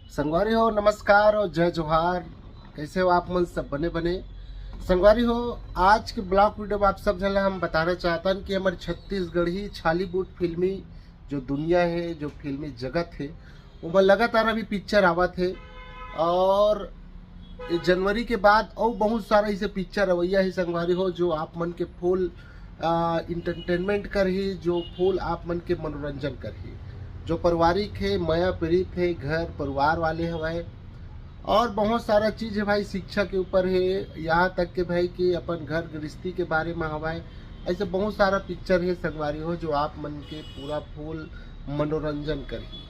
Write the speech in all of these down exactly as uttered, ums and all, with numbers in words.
संगवारी हो, नमस्कार और जय जोहार। कैसे हो आप मन? सब बने बने? संगवारी हो, आज के ब्लॉग वीडियो में आप सब झन ला हम बताना चाहतन कि हमर छत्तीसगढ़ी छालीवुड फिल्मी जो दुनिया है, जो फिल्मी जगत है, ओमा लगातार अभी पिक्चर आवत है और ये जनवरी के बाद अउ बहुत सारा ऐसे पिक्चर अवैया है संगवारी हो, जो आप मन के फुल इंटरटेनमेंट करही, जो फुल आप मन के मनोरंजन करही, जो पारिवारिक है, मया प्रीत है, घर परिवार वाले हवय। और बहुत सारा चीज है भाई, शिक्षा के ऊपर है, यहाँ तक के भाई कि अपन घर गृहस्थी के बारे में हवय। ऐसे बहुत सारा पिक्चर है संगवारी हो, जो आप मन के पूरा फुल मनोरंजन करही।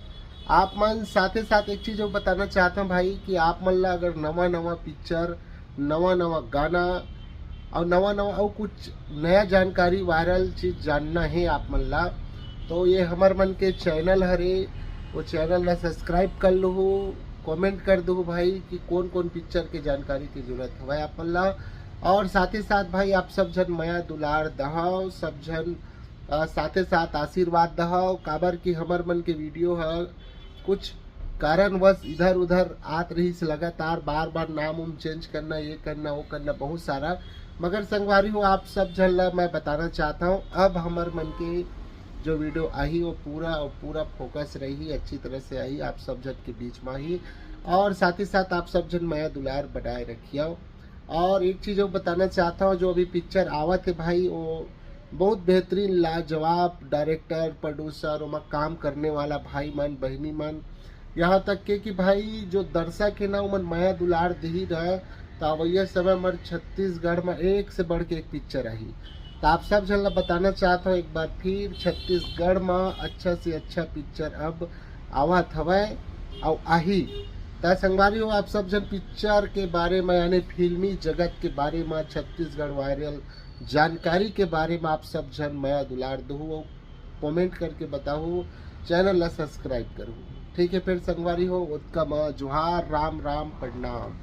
आप मन साथे साथ एक चीज और बताना चाहता हूँ भाई कि आप मन ला अगर नवा नवा पिक्चर, नवा नवा गाना और नवा नवा और कुछ नया जानकारी, वायरल चीज जानना है आप मन ला, तो ये हमर मन के चैनल हरे, वो चैनल ला सब्सक्राइब कर लहू, कमेंट कर दहू भाई कि कौन कौन पिक्चर के जानकारी की जरूरत हवय आप मन ला। और साथ ही साथ भाई आप सब झन मया दुलार दहाव, सब झन अ, साथे साथ आशीर्वाद दहाव, काबर कि हमर मन के वीडियो ह कुछ कारणवश इधर उधर आत रहिस लगातार, बार बार नाम उम चेंज करना, ये करना, वो करना, बहुत सारा। मगर संगवारी हो, आप सब झन ला मैं बताना चाहता हूँ, अब हमर मन के जो वीडियो आही वो पूरा और पूरा फोकस रही, अच्छी तरह से आही, आप सब झन के बीच में ही। और साथ ही साथ आप सब झन मया दुलार बनाए रखियो। और एक चीज और बताना चाहता हूँ, जो अभी पिक्चर आवत है भाई, वो बहुत बेहतरीन, लाजवाब डायरेक्टर, प्रोड्यूसर, ओमा काम करने वाला भाई मन, बहिनी मन, यहाँ तक के कि भाई जो दर्शक है ना, ओमन मया दुलार दही रहे, तो अवैया समय हमर छत्तीसगढ़ में एक से बढ़ के एक पिक्चर आही। तो आप सब झन ला बताना चाहता हूँ एक बार फिर, छत्तीसगढ़ में अच्छा से अच्छा पिक्चर अब आवत हवय अउ आही। त संगवारी हो, आप सब झन पिक्चर के बारे में, यानी फिल्मी जगत के बारे में, छत्तीसगढ़ वायरल जानकारी के बारे में आप सब झन मया दुलार दहू अउ कमेंट करके बताहू, चैनल ला सब्सक्राइब करहू। ठीक है, फिर संगवारी हो, ओतका म जोहार, राम राम, प्रणाम।